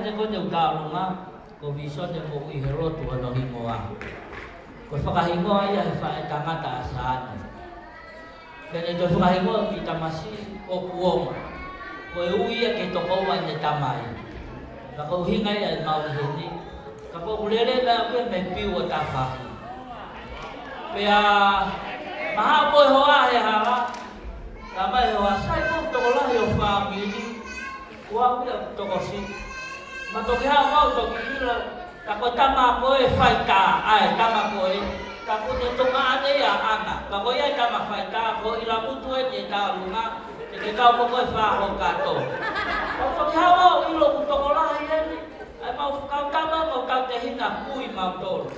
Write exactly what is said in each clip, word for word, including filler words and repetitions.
Ko ʻene ʻū tauʻolunga, ko Visone Moʻui Helotu hono hingoa. Ko e fakahingoa ia he faʻētangata ʻa Saane. Pea ne toe fakahingoa ki tamasiʻi ko Kuonga. Ko e ui ia ki he tokoua ʻene tamai. Ka ko e ʻuhinga ia ʻemau ʻi heni. Ka ko ʻeku lele mai ʻaku ia mei Piu ʻo Tafahi. Pea maha ko e hoa he hala. Ka mai hoa sai ko e tokolahi ʻo e fāmili. Ko au ia tokosiʻi. Ma toki haʻu mau toki ʻilo. Ta ko e tama ko ē faitā, ʻa e tama ko ē. Ta ko ʻene tuongaʻane ia ʻaʻana. Ka ko ia e tama faitā, ko ʻIlamutu ʻeni e tauʻolunga. Te ke kau mo koe fā ho kato. Ka toki haʻu au ʻilo ʻoku tokolahi ʻeni. ʻA e mau kau tama, mau kau tehina kui mautolu.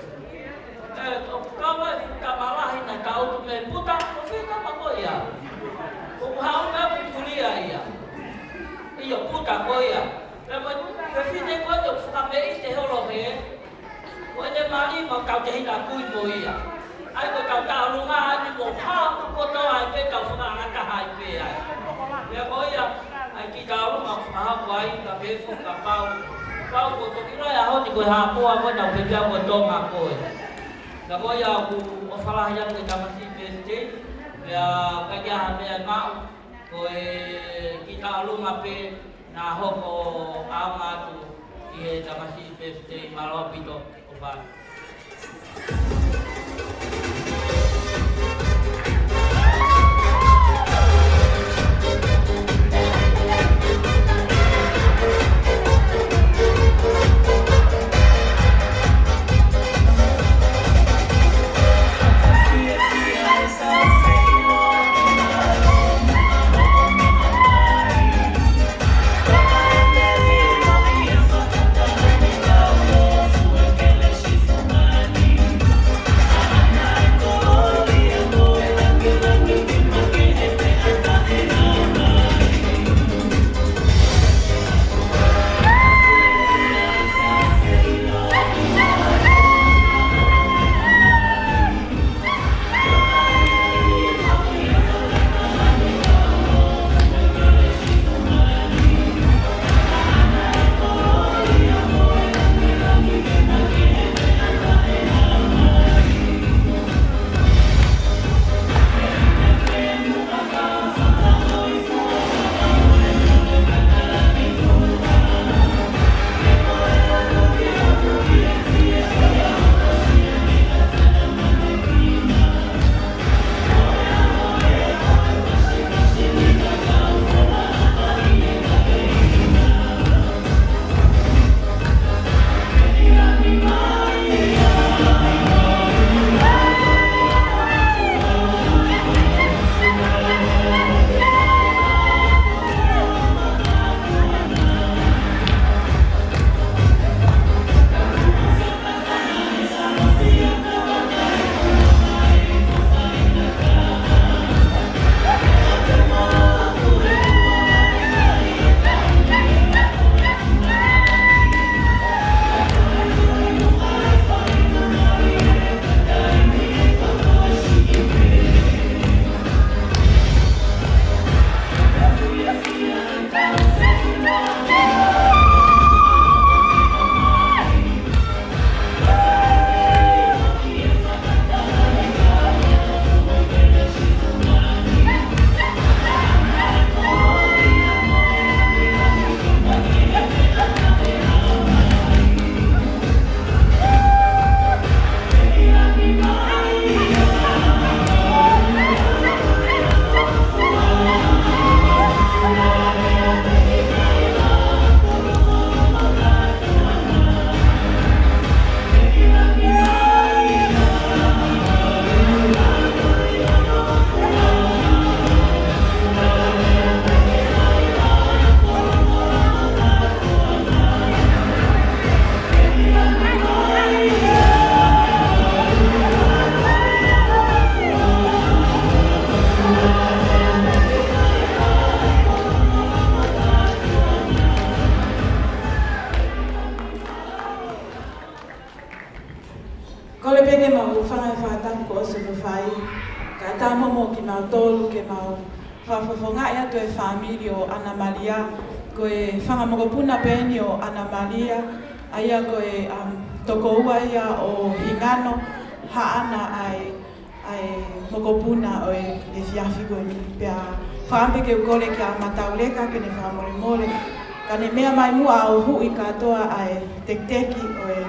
ʻE, ʻoku kau ai e fuʻu tama lahi naʻe tautu mei Puta, ko e fē tama ko ia? ʻOku haʻu mei Pupulia ia. ʻIo, Puta ko ia. Pea ko e fefine ko ē ʻoku fakameʻite holo hē. Ko ʻene mali mau kau tehina kui mo ia. ʻA ia ko e tau tauʻolunga ʻeni mo haʻu kotoa ai pē tau fakaʻangataha ai pē ai. Pea ko ia, ʻa e kiʻi tauʻolunga ʻoku fakahoko ai, ka pehē foki kapau. Pau ko toki ʻilo e ʻaho ni ko e hā pō ʻa ko ē naʻa ku pehē pē au ko Tonga ko ē. Ka ko ia ʻoku ʻofa lahi atu ki he tamasiʻi Pēsitei, pea ʻikai ke ʻi ai ha meʻa ʻe maʻu, ko e kiʻi tauʻolunga pē naʻa hoko ʻaonga atu ki he tamasiʻi Pēsitei, mālō ʻaupito, ʻofa. Kole pē ke mau hūfanga he fakatapu kuo ʻosi hono fai, kae ʻatā mo kimautolu ke mau fakafofongaʻi atu e fāmili ʻo ʻAna Malia, Ko e fanga mokopuna pē ʻeni ʻo ʻAna Malia, ʻa ia ko e, um, tokoua ia ʻo Hingano, haʻana ʻa e, ʻa e mokopuna ʻo e, efiafi ko ʻeni. Pea fakaʻamu pē ke u kole kia Matauleka ke ne fakamolemole, ka ne meʻa mai muʻa ʻo huʻi kātoa ʻa e tekiteki ʻo e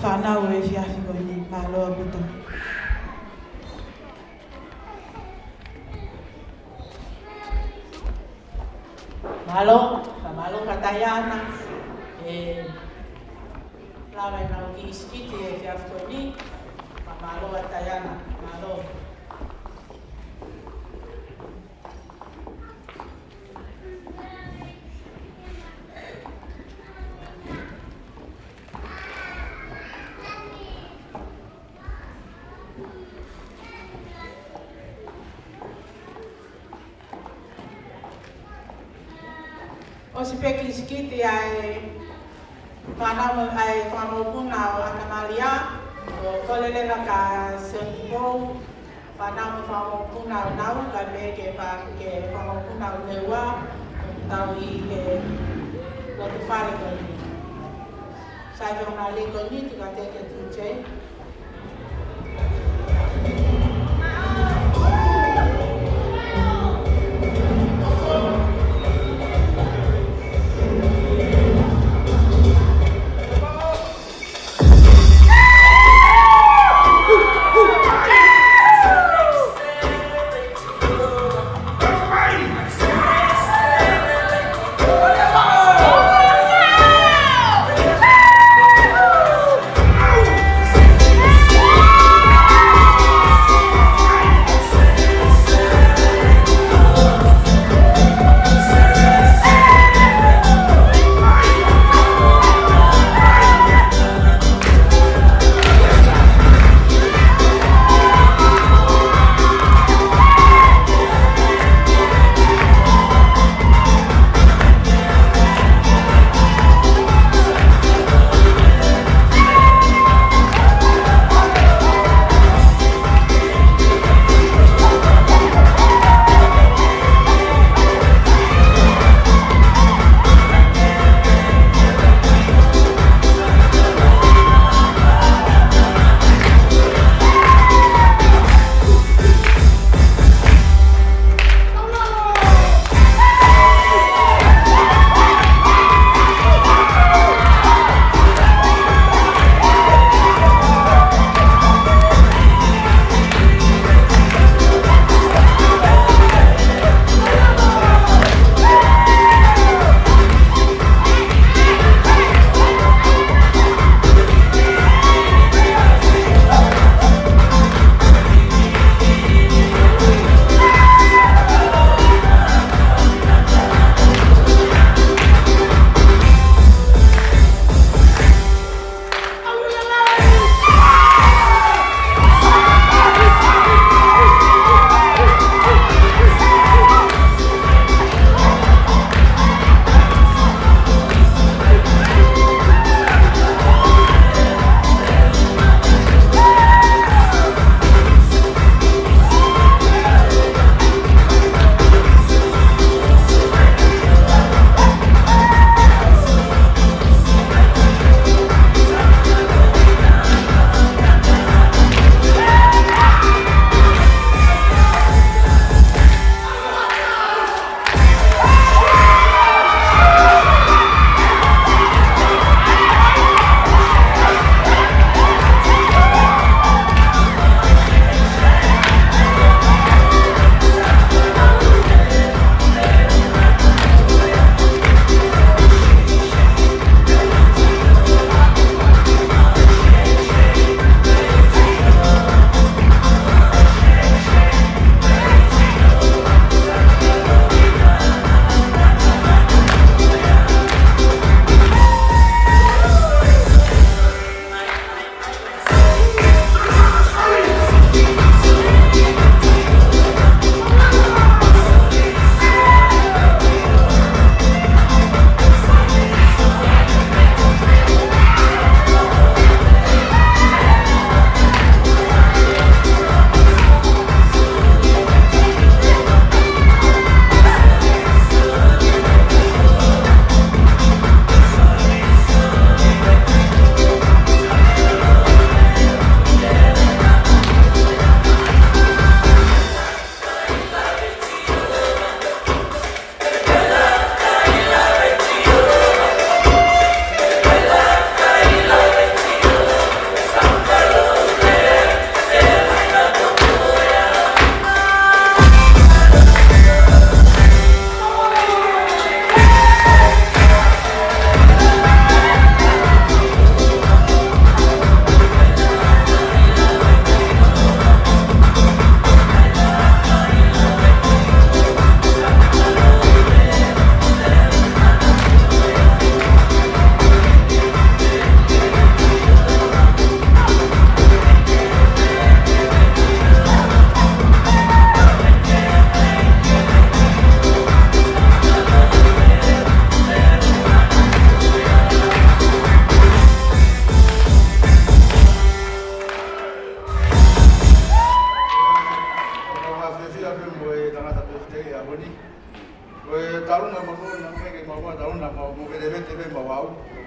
fānau ʻo e efiafi ko ʻeni. Mālō ʻaupito. Mālō, ka mālō ka Taiana, ʻe lava ʻenau kiʻi sikiti he efiafi ko ʻeni, ka mālō ka Taiana, mālō. ʻOsi pē kiʻi sikiti ʻa e fānau mo e fanga mokopuna ʻo ʻAna Malia, ʻoku kole leva kia Seni Pou, fānau mo e fanga mokopuna ʻo Nau, kae pehē ki he fanga mokopuna ʻo Niua, ʻoku tau ʻi he loto fale ko ʻeni. Sai, ko e ngaahi lēkooti ka te ke tū Jay.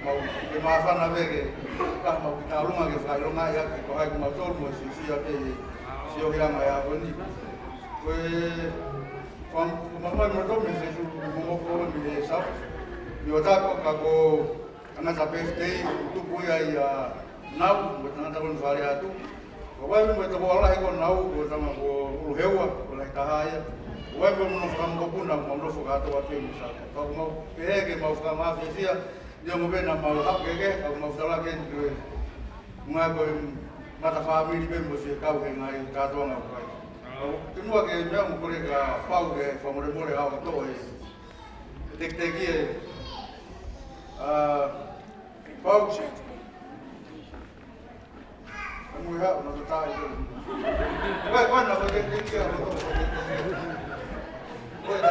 Ke māfana pē ke, ka mau ki taulunga ke fakaʻilongaʻi ʻaki ko hai ko mautolu mo e siʻisiʻi ʻa e siʻi ʻohiʻanga ʻi he ʻaho ni. Ko e, ko e, ko e mamae mo tome se su mo mo ko ni e sa. Ni o ta ko ka ko tangata pefitei, tupu ia ia nau, mo tangata ko ni fale atu. Ko wai mo e toko ala he ko nau, ko tama ko Uluheua, ko Lahi Taha ia. Ko wai mo e mono fakamokopuna, mo mono fakatoa pē mo sa. Ka ko mau, pehē ke mau fakamafesia, ʻio mo pena mau hake ke, ka mau tala ke ni ke. Ngā ko e mata fāmili pē mo se kau he ngaahi kātoanga ko ai. Ke mua ke mea mo kore ka pau ke fakamolemole au to e. Tekiteki e. ʻA, pau. Ka mui haʻu na ka taʻe. Ko e, ko e na ko e, ko e, ko e, ko e.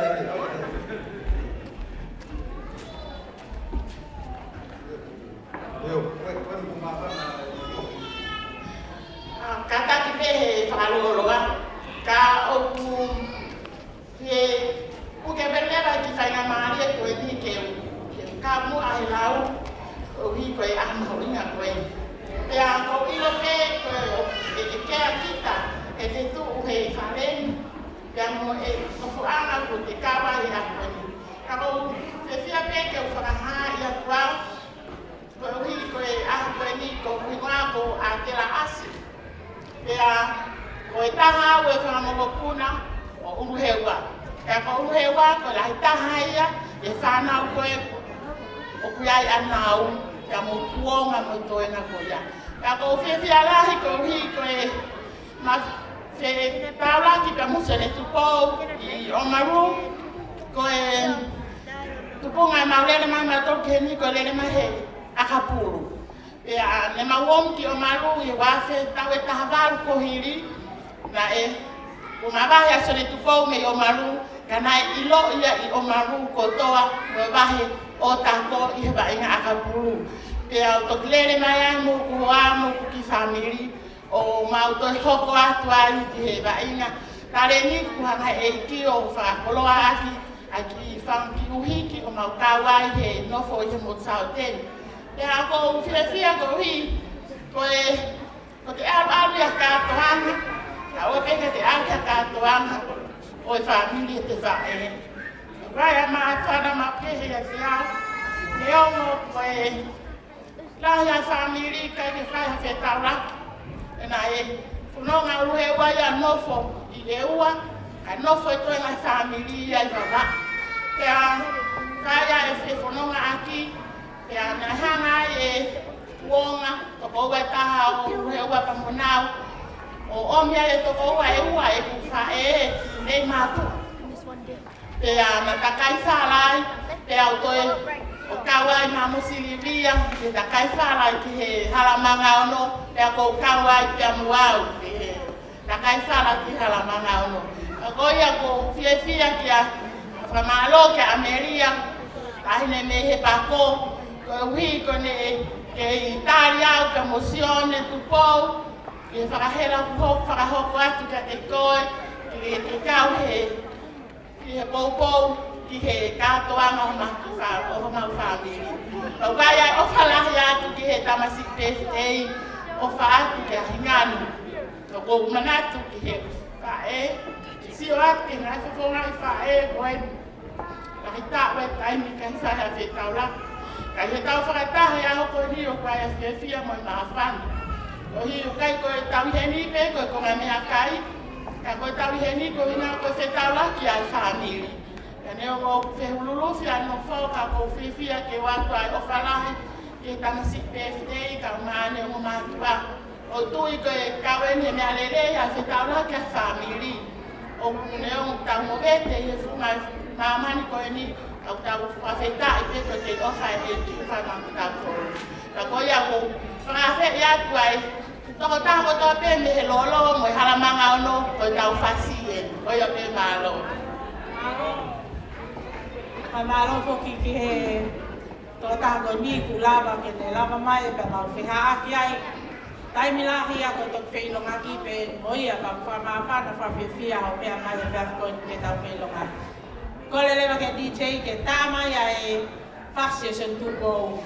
ʻIo, ko e, ko e, ko e, ko e. ʻA, kātaki pē he fakalongolonga, ka ʻoku Ke puke pē leva ki he faingamālie ko eni ke u, ke u kau muʻa he lau, koeʻuhi ko e ʻaho mahuʻinga ko eni. Pea ʻoku ou ʻilo pē ko e, ʻe, ʻe kea kita, ʻe te tuʻu he fale ni, pea mo e nofoʻanga ko e kava he ʻaho ko eni. Ka ʻoku ou fiefia pē ke u fakahā ʻi a kuau, Koeʻuhi ko e ʻaho ko eni ko hoku hingoa ko ʻAtela ʻAsi. Pea ko e taha au e fanga mokopuna ʻo Uluheua. Pea ko Uluheua ko e lahi taha ia e fānau ko ē ʻoku ʻi ai ʻa Nau, pea mo Kuonga mo e toenga ko ia. Pea ʻoku ou fiefia lahi koeʻuhi ko e ma fetaulaki pea mo Sione Tupou ʻi ʻOmalu, ko e tupunga ʻemau lele mai mautolu ki heni ko e lele mai he ʻakapulu. Pea ne mau ō mai ki ʻOmalu ʻi he uaafe taha valu kuo hili, naʻe, kuo mavahe ʻa Sione Tupou mei ʻOmalu, ka naʻe ʻilo ia ʻi ʻOmalu kotoa, ko e vahe ʻo Tako ʻi he vaʻinga ʻakapulu. Pea u toki lele mai ai mo hoku hoa mo hoku kiʻi fāmili, ʻo mau toe hoko atu ai ki he vaʻinga taleni kuo hanga ʻe he ʻEiki ʻo fakakoloa ʻaki, ʻaki fanga kiʻi ʻuhiki ʻo mau kau ai he nofo ʻi he motu Sauteni. Pea ʻoku ou fiefia koeʻuhi, ko e, ko e ʻalu ʻalu ia kātoanga, ʻa ʻoua pē ke te ʻalu ia kātoanga, ʻo e fāmili ʻe te faʻē. Vai a māfana ma kehe ia te au, neongo ko e lahi ʻa e fāmili ʻikai ke fai ha fetaulaki. ʻE naʻe fononga Uluheua ia nofo ʻi ʻEua, kae nofo e toenga fāmili ia ʻi Vavaʻu. Pea fai ʻa e fefonongaʻaki, pea naʻe hanga ai ʻe Kuonga, tokoua ʻe taha ʻo Uluheua pea mo Nau, ʻo ʻomi ai e tokoua ʻe ua ʻeku faʻē ki Nei Mātuʻa. Pea na takai fala ai, pea u toe ʻo kau ai mo Silivia, ke takai fala ai ki he Hala Manga Ono, pea ʻoku ou kau ai pea mo au, ki he takai fala ki Hala Manga Ono. Ka ko ia ʻoku ou fiefia ke fakamālō kia ʻAmelia, taʻahine mei he Pako, koeʻuhi ko ʻene kei tali au pea mo Sione Tupou, ki he fakahela ho-, fakahoko atu kiate koe, ke, ke kau he ki he poupou, ki he kātoanga ʻo homau kiʻi fā-, ʻo homau fāmili. Pea ʻoku ʻi ai e ʻofa lahi atu ki he tamasiʻi pefitei, ʻofa atu ki he ʻaho ni. ʻOku ou manatu ki he faʻē, sio atu ki he ngaahi fofonga ʻi faʻē, ko e lahi taʻu e taimi ʻikai fai ha fetaulaki. Ka ʻi heʻetau fakataha he ʻaho ko eni ʻoku ʻi ai e fiefia mo e māfana. Koeʻuhi ʻoku ʻikai ko ʻetau ʻi heni pē ko e konga meʻakai, ka ko ʻetau ʻi heni koeʻuhi ko e fetaulaki ʻa e fāmili. Ka neongo ʻoku fehululufi ʻa e nofo ka ʻoku ou fiefia ke ʻoatu ʻa e ʻofa lahi ki he tamasiʻi pefitei kae ʻumaʻā ʻene ongo mātuʻa. ʻOku ou tui ko e kau eni he meʻa lelei ʻa e fetaulaki ʻa e fāmili. ʻOku neongo ʻetau movete ʻi he funga māmani ko eni, ka ʻoku tau fakafetaʻi pē ko e kei ʻofa ʻa e ʻEiki ʻoku fai maʻatautolu. Ka ko ia ʻoku ou fakaafeʻi atu ai tokotaha kotoa pē mei he Lolo mo e Hala Manga Ono, ko ʻetau fasi eni. Ko ia pē, mālō. Ka mālō foki ki he tokotaha ko eni kuo lava ke ne lava mai pea mau fehaʻaki ai. Taimi lahi ia ko e toki feʻilongaki pē mo ia, ka ʻoku fakamāfana fakafiefia hoʻo meʻa mai he efiafi ko eni ke tau feʻilongaki. Kole leva ki he D J ke tā mai ʻa e fasi ʻo Sione Tupou.